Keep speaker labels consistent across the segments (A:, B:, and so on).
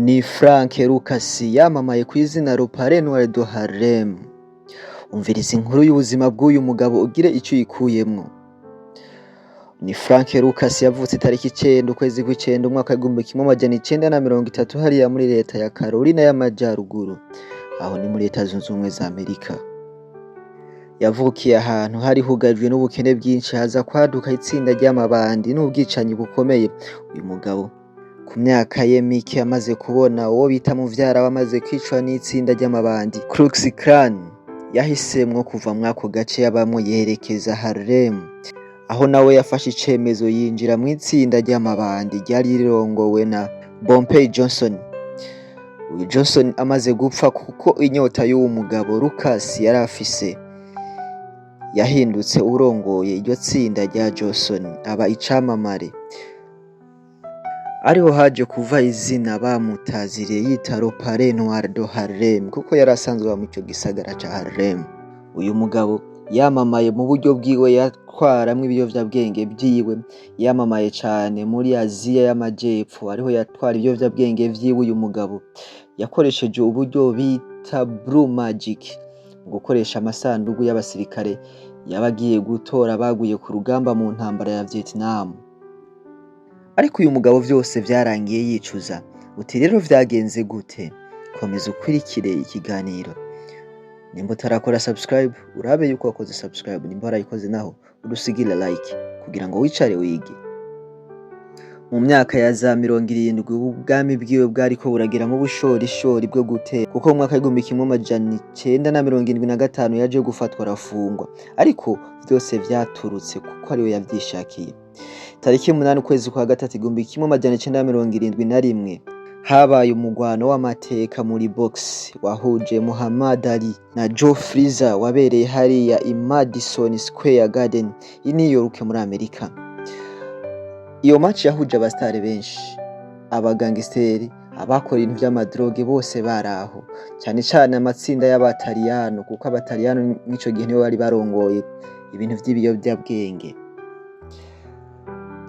A: Ni Frank Lucas yamamaye ku izina Le Parrain Noir de Harlem. Umviriza inkuru y'ubuzima bw'uyu mugabo ugire ico uyikuyemwo. Ni Frank Lucas yavutse itariki 9 ukwezi kw'icenda umwaka w'1930 hariya muri leta ya Carolina y'Amajaruguru, aho ni muri Leta Zunze Ubumwe za Amerika. Yavukiye ahantu hari hugarijwe n'ubukene bwinshi, haza kwaduka itsinda ry'amabandi n'ubwicanyi bukomeye. Uyu mugabo ku myaka ye mike amaze kubona uwo bita muvyara we amaze kwicwa n'itsinda ry'amabandi Klux Klan, yahisemwo kuva mw'ako gace yabamwo yerekeza Harlem, aho nawe yafashe icemezo yinjira mw'itsinda ry'amabandi ryari rirongowe na Bumpy Johnson. Uyu Johnson amaze gupfa kuko inyota y'uwo mugabo Lucas yari afise, yahindutse urongoye iryo tsinda rya Johnson, aba icamamare. Ariho haje kuva izina bamutaziriye yita Le Parrain Noir de Harlem, kuko yari asanzwe aba mw'ico gisagara ca Harlem. Uyu mugabo yamamaye mu buryo bwiwe yatwaramwo ibiyovyabwenge vyiwe, yamamaye cane muri Aziya y'Amajepfo, ariho yatwara ibiyovyabwenge vyiwe. Uyu mugabo yakoresheje uburyo bita Blue Magic mu gukoresha amasandugu y'abasirikare yaba agiye gutora baguye ku rugamba mu ntambara ya Vietnam. Ariko uyu mugabo vyose vyarangiye yicuza. Uti rero vyagenze gute? Komeza ukurikire ikiganiro. Nimba utarakora subscribe, urabe yuko wakoze subscribe. Nimba warayikoze naho, udusigire like kugira ngo wicare wige. Mu myaka ya za 70 ubwami bwiwe bwariko buragira mu bushorishori bwo gutera, kuko mu mwaka w'1975 yaje gufatwa arafungwa, ariko vyose vyaturutse kuko ariwe yavyishakiye. Tariki 8 ukwezi kwa gatatu 1971 habaye umugwano w'amateka muri box wahuje Muhammad Ali na Joe Frazier, wabereye hariya i Madison Square Garden i New York muri Amerika. Iyo match yahuje abasitari benshi, abagangisiteri, abakora ibintu vy'amadroge, bose baraho, cane cane amatsinda y'abataliyano, kuko abataliyano mw'ico gihe nibo bari barongoye ibintu vy'ibiyovyabwenge.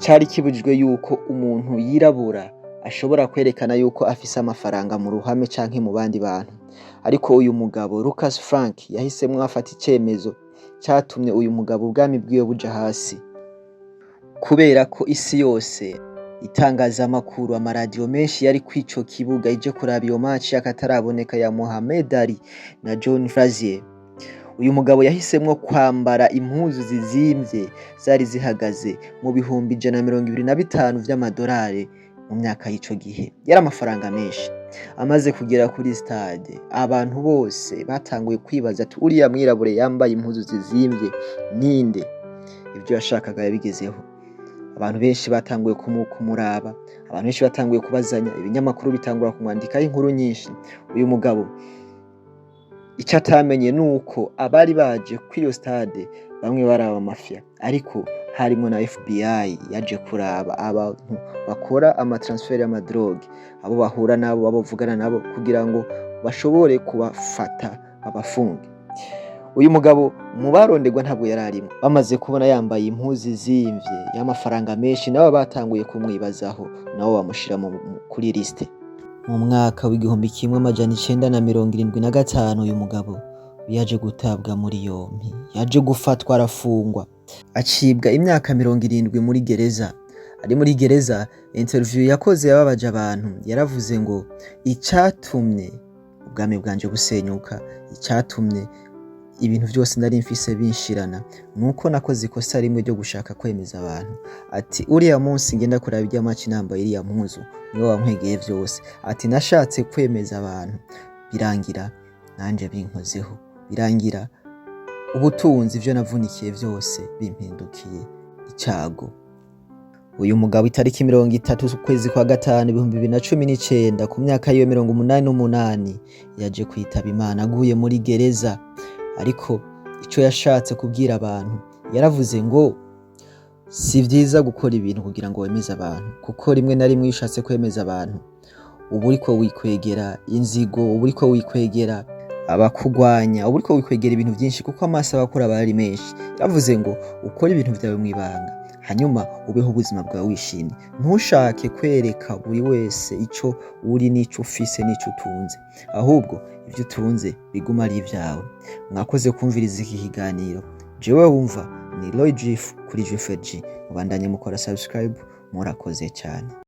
A: Cari kibujijwe yuko umuntu yirabura ashobora kwerekana yuko afise amafaranga mu ruhame canke mu bandi bantu, ariko uyu mugabo Lucas Frank yahisemwo afata icemezo catumye uyu mugabo ubwami bwiwe buja hasi, kubera ko isi yose, itangazamakuru, amaradiyo menshi yari kw'ico kibuga ije kuraba iyo match y'akataraboneka ya Muhammad Ali na John Frazier. Uyu mugabo yahisemwo kwambara impuzu zizimvye zari zihagaze mu 125,000 vy'amadolari mu myaka y'ico gihe, yari amafaranga menshi. Amaze kugera kuri stade, abantu bose batanguye kwibaza ati: "Uriya mwirabure yambaye impuzu zizimvye ninde?" Ivyo yashakaga yabigezeho. Abantu benshi batanguye kumuraba, abantu benshi batanguye kubazanya, ibinyamakuru bitangura kumwandikaho inkuru nyinshi. Uyu mugabo ico atamenye nuko abari baje kw'iyo stade bamwe bari abamafia, ariko harimwo na FBI yaje kuraba abantu bakora amatransfer y'amadroge, abo bahura nabo, abo bavugana nabo, kugira ngo bashobore kubafata babafunge. Uyu mugabo mu baronderwa ntabwo yari arimwo. Bamaze kubona yambaye impuzu izimvye y'amafaranga menshi, nabo batanguye kumwibazaho, nabo bamushira kuri liste. Mu mwaka w'1975 uyu mugabo yaje gutabwa muri yompi, yaje gufatwa arafungwa, acibwa imyaka 70 muri gereza. Ari muri gereza, interview yakoze yababaje abantu. Yaravuze ngo: "Icatumye ubwami bwanje busenyuka, icatumye ibintu vyose nari mfise binshirana, nuko nakoze ikosa rimwe ryo gushaka kwemeza abantu." Ati: "Uriya munsi ngenda kuraba irya match nambaye iriya mpuzu, niwe wankwegeye vyose." Ati: "Nashatse kwemeza abantu, birangira nanje binkozeho, birangira ubutunzi, ivyo navunikiye vyose bimpindukiye icago." Uyu mugabo itariki 30 ukwezi kwa gatanu 2019, ku myaka yiwe 88, yaje kwitaba Imana aguye muri gereza. Ariko ico yashatse kubwira abantu, yaravuze ngo si vyiza gukora ibintu kugira ngo wemeze abantu, kuko rimwe na rimwe iyo ushatse kwemeza abantu uba uriko wikwegera inzigo, uba uriko wikwegera abakugwanya, uba uriko wikwegera ibintu vyinshi, kuko amaso aba akura aba ari menshi. Yaravuze ngo ukore ibintu vyawe mw'ibanga, hanyuma Hanyuma ubeho ubuzima bwawe wishimye. Ntushake kwereka buri wese ico uri n'ico ufise n'ico utunze, ahubwo ivyo utunze biguma ari ivyawe. Mwakoze kumviriza iki kiganiro. Jewe wumva ni Roy Jif kuri Jif G. Mubandanye mukora subscribe. Murakoze cyane.